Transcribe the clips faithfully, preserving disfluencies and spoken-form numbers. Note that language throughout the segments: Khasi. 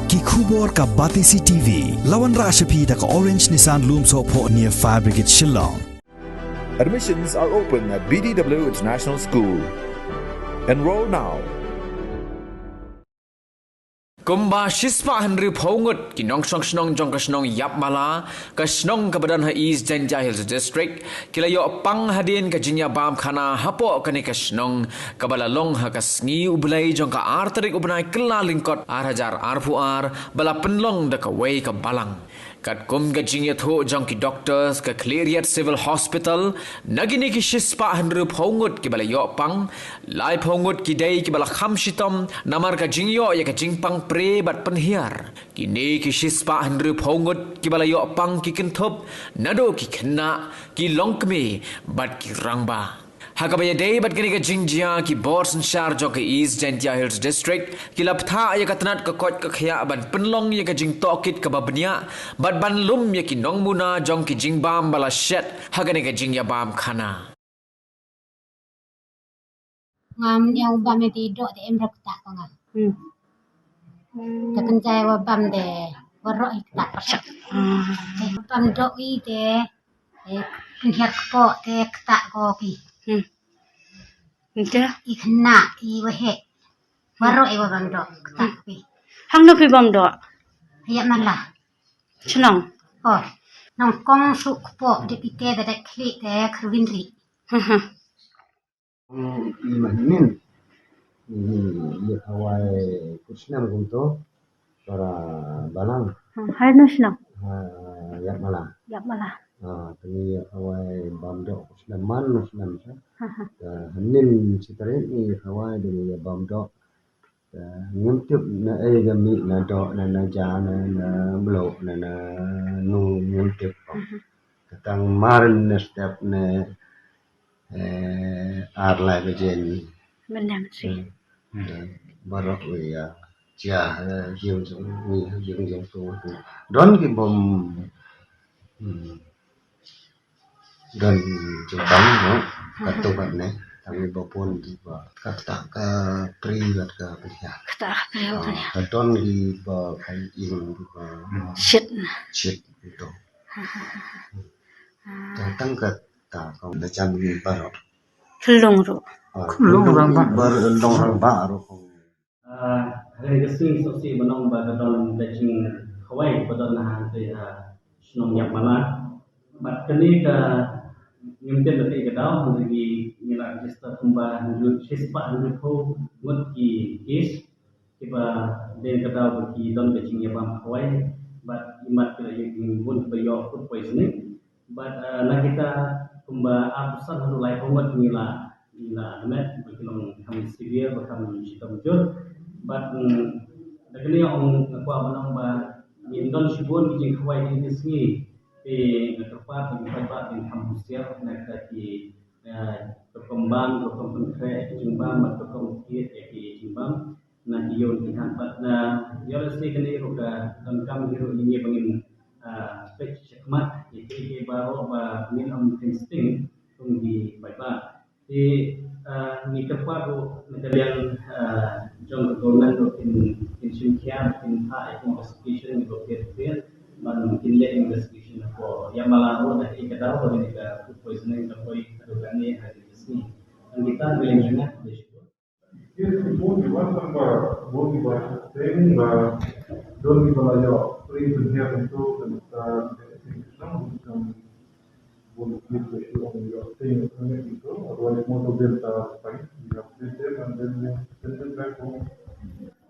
Ki khubor ka Batesi T V. La wanrah sha phi da ka Orange Nissan Lumsohphoh near Fire Brigade Shillong. Admissions are open at B D W International School. Enroll now. Kumba shispah hynriewphew ngut ki nongshong shnong jong ka shnong Yapmala, ka shnong kaba don ha East Jaintia Hills District, ki la ïoh pang hadien ka jingïabam khana hapoh kane ka shnong, kaba la long ha ka sngi U Blei jong ka ar tarik u bnai Kyllalyngkot ar hajar arphew ar, ba la pynlong da kawei ka balang. Katkum ka jingïathuh jong ki doctors ka Khliehriat Civil Hospital, na kine ki shispah hynriewphew ngut kiba la ïoh pang, laiphew ngut ki dei kiba la kham shitom namar ka jingïoh ïa ka jingpang pre bad pynhiar. Kine ki shispah hynriewphew ngut kiba la ïoh pang ki kynthup naduh ki khynnah, ki longkmie bad ki rangbah. Ha kaba ïadei bad kane ka jingjia, ki bor synshar jong ka East Jaintia Hills District ki la bthah ïa ka tnat ka koit ka khiah ban pynlong ïa ka jingtohkit kaba bniah bad ban lum ïa ki nongmuna jong ki jingbam ba la shet ha kane ka jingïabam khana. Ngam ïa u bam ïa te doh te em ra ktah ko nga. Hmm. Te kynjai wa bam te waroh i ktah. Hmm. Te bam doh i te, te kynhiar kpoh te ktah ko ki. Hmm. Ente? I khynnah i waheh. Waroh i wa bam doh ktah ko ki. Hangno phi bam doh? Yapmala. Shnong? Oh. Nongkong Suk Kpoh, dep ite da dep khlieh te Khrwinri. Hmm, hmm. Ïa ma hynnin. Ïa khawai kut snem kumto. Para balang. Hmm, haino shnong? Ha, Yapmala. Yapmala. Ha, kane ïa khawai bam doh kut snem man snem sa. Hmm, hmm. Te hynnin shi tarik ïa khawai dei ïa bam doh. Te ngim tip na ei ka mih na doh na na ja na na bloh na na nu ngim tip. Hmm. Ka tang mar na step na, eh, ar lai baje ni. Mynne mynsi. Hmm. Baroh wi ïa jia, eh, jing jong wi, jing jong tu. Don ki bom, hmm, don jingpang, no? Katto katne, tang ba pun ba kata ka pri bad ka pria. Kata ka pri bad ka pria. Ah, ka don ki ba kai ing ba shit na. Shit itu. Tang tang kata ka da jam ni baroh. Khulung ruh. Ah, khulung rang ba. Bar long rang ba ruh. Ah, hynrei ka sngi sngewsih ba nong ba ka don ka jingkhawai ba don ha te ha shnong Yapmala. Bad kane ka ngim tip lada ka daw hynrei ngi la register kumba hynriew shispah hynriewphew ngut ki case kiba dei ka daw ba ki don ka jingïabam khawai bad imat ki la ïoh bun kiba ïoh food poisoning. Bad, eh, na kita kumba arphew san haduh laiphew ngut ngi la, ngi la admit ba ki long kham severe ba kham shitom jur. Bad, mm, da kane ong nga kwah ban ong ba ngin don shibun ki jingkhawai kine ki sngi. Te nga kyrpad ba ki paidbah kin kham husiar na kita ki, eh, ka rukom bam, ka rukom pynkhreh ki jingbam bad ka rukom thied ïa ki jingbam. Na ki ïew ki hap bad na ïoh lehse kane ruh ka donkam hi ruh ïa ngi ba ngin, ah, peit shakhmat ïa kiei kiei baroh ba ngin ym kren sting kum ki paidbah. Te, ah, ngi kyrpad ruh na ka liang, ah, jong ka government ruh kin, kin shim khia kin phah ïa ka investigation ïa ka pher pher ban kin leh investigation hapoh Yapmala ruh na kaei ka daw ba kane ka food poisoning ka poi haduh katne ha kine ki sngi. Nangta ka liang jong nga. Yes, bun ki ba tang ba, bun ki ba teng ba, don ki ba la ïoh free pynhiar into, kan ta, kan ta, bun ki ba ïoh teng, kan ta, otherwise most of them are fine. We have treated them and then we send them back home.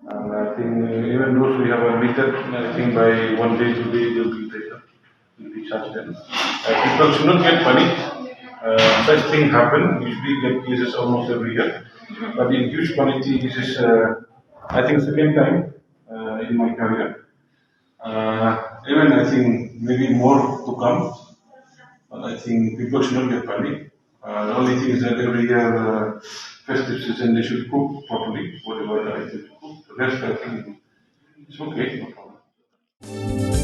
And I think, uh, even those we have admitted, I think by one day, two day, they'll be better. Will be such then. Uh, people should not get panicked. Uh, such thing happen. Usually get cases almost every year. But in huge quantity, this is, uh, I think, second time, uh, in my career. Uh, even I think maybe more to come. But I think people should not get panicked. Uh, the only thing is that every year, uh, festive season, they should cook properly, whatever they should cook. The rest, I think, it's okay, no problem.